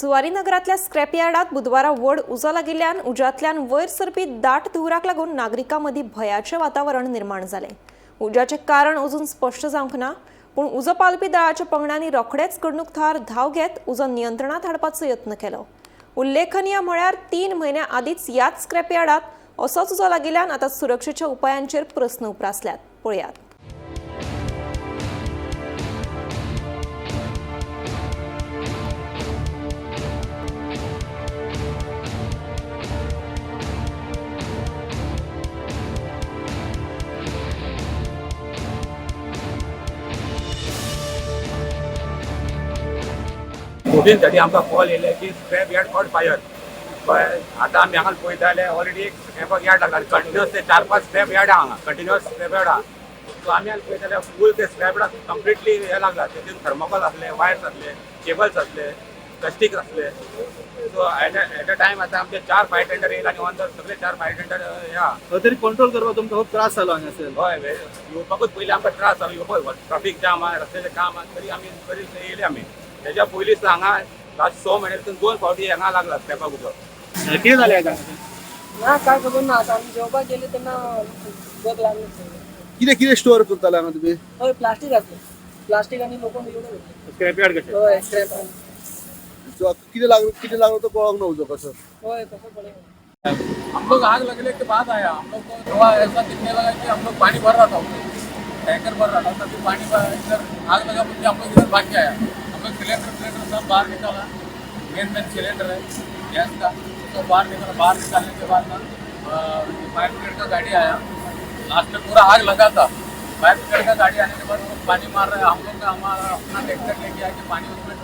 जुवारीनगरांतल्या scrap यार्डात बुधवारा व्हड उजो लागिल्ल्यान उज्यांतल्यान वयर सरपी दाट धुंवराक लागून नागरिकां मदीं भंयाचें वातावरण निर्माण जालें. उज्याचें कारण अजून स्पश्ट जावंक ना, पूण उजो पालपी दळाच्या पंगडांनी रोखडेच घडणूक थळार धांव घेत उजो नियंत्रणांत हाडपाचो यत्न केलो. उल्लेखनीय म्हळ्यार 3 म्हयन्यां आदींच ह्याच स्क्रॅप यार्डात असोच उजो लागिल्ल्यान आतां सुरक्षेच्या उपायांचेर प्रस्न उप्रासल्यात. पळयात. 14:30 आमकां कॉल येयले की स्क्रॅप यार्ड कॉट फायर. कळ्ळें, आतां आमी हांगा पळयता जाल्यार ऑलरेडी एक स्क्रॅपाक यार्ड लागला. कंटिन्युअस ते 4-5 स्क्रॅप यार्ड आहा हांगा, कंटिन्युअस स्क्रॅप यार्ड आहा. सो आमी हांगा पळयता जाल्यार फूल ते स्क्रॅप यार्ड कंप्लिटली हे लागला. तेतून थर्मोकॉल आसले, वायर्स आसले, केबल्स आसले, प्लास्टीक आसले. सो एट अ टायम आतां आमचे 4 फायर टेंडर येयले आनी ऑन the सगळे 4 फायर टेंडर हे आहा. हो तरी कंट्रोल करपाक तुमकां खूब त्रास जालो हांगासर. हय, येवपाकूच पयलीं आमकां त्रास जालो येवपाक, ट्राफीक जाम आहा, रस्त्याचें काम आहा, तरी आमी बरी येयले आमी. तेज्या पयलींच हांगा लास्ट 6 म्हयन्यातून 2 फावटी हांगा लागला स्क्रॅपाक उजो. कितें जालें हांगा? ना, काय खबर ना. आता आमी जेवपाक गेले तेन्ना उदक लागलें सगळें. कितें कितें स्टोर करताले हांगा तुमी? हय, प्लास्टीक आसलें, प्लास्टीक आनी लोखंड एवढं घेतलें. स्क्रॅप यार्ड कशें? हय, स्क्रॅप. सो कितें लागलो, कितें लागलो तो कळोंक ना उजो कसो. हय, कसो पळय. हम लोग आग लगने के बाद आया. हम लोग को धुआं ऐसा दिखने लगा कि हम लोग पानी भर रहा था, उसमें टैंकर भर रहा था, तभी पानी भर इधर आग लगा बोल के हम लोग इधर भाग के आया. हम लोग सिलेंडर सिलेंडर सब बाहर निकाला. मेन मेन सिलेंडर है गैस का, तो बाहर निकाला. बाहर निकालने के बाद ना फायर ब्रिगेड का गाड़ी आया. लास्ट में पूरा आग लगा था. फायर ब्रिगेड का गाड़ी आने के बाद वो पानी मार रहा है. हम लोग का हमारा अपना ट्रैक्टर लेके आके पानी उसमें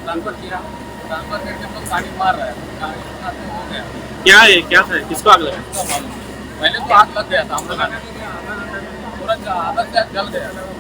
ट्रांसफर किया. ट्रांसफर करके हम लोग पानी मार रहा है. इतना तो हो गया. क्या है, क्या था, किसको आग लगा? पहले तो आग लग गया था, हम लोग पूरा आधा से जल गया.